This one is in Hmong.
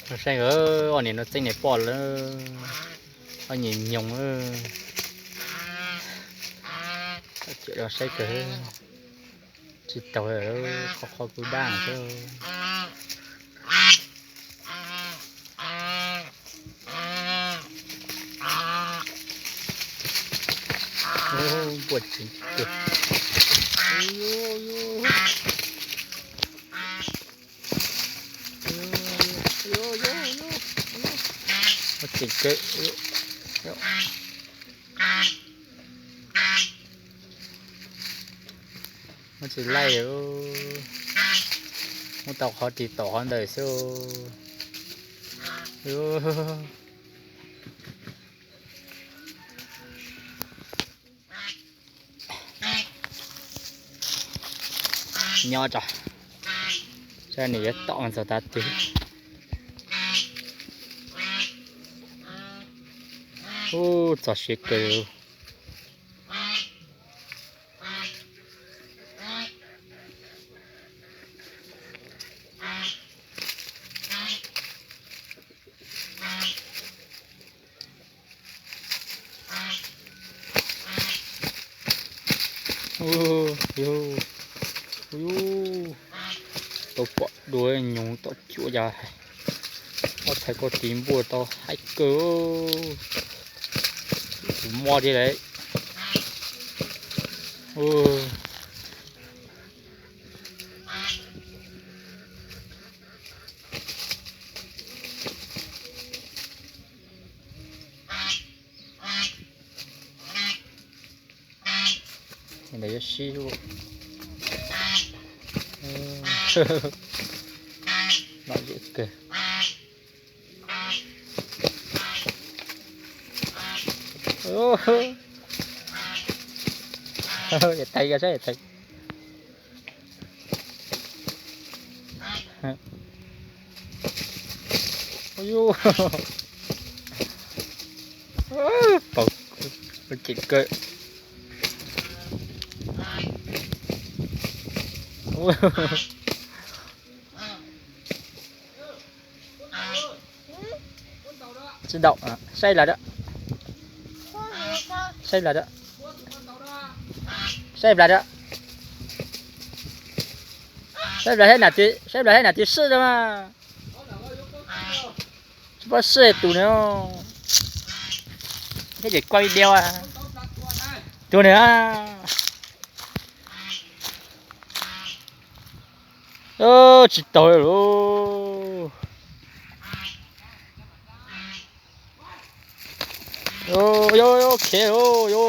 Saib, ob niag no txeeb niam poj lawm, ob niag nyoog. Los saib kawg, tsis taus, qhov qhov kuj daj xwb. Npuaj tseem kawg. Npuaj tseem kawg. Muab tsis laij, muab tau qhov ris tom qhov ntawd xwb. Nyob tso, saib nws yuav tom ntxog tav twg. Ub, txog siav kawg. Tau pom dua nyoog tom cuam, yog ob txhais ko tis npuaj tau haib kawg. Tus mob thiab lawm. Ntawd yuav sib zuj, lom zem kawg. Yawm Thaiv, saib Yawm Thaiv. Paus, paus cem kawg. Tsis ntaus, saib Nplas a, saib Nplas a, saib Nplas a, saib Nplas, saib Nplas thiaj nam tij sij a mas. Tsis paub sij tus na, thiab ces quaj video. Tus na, tsis taus li. Yo, yo, khev, yo.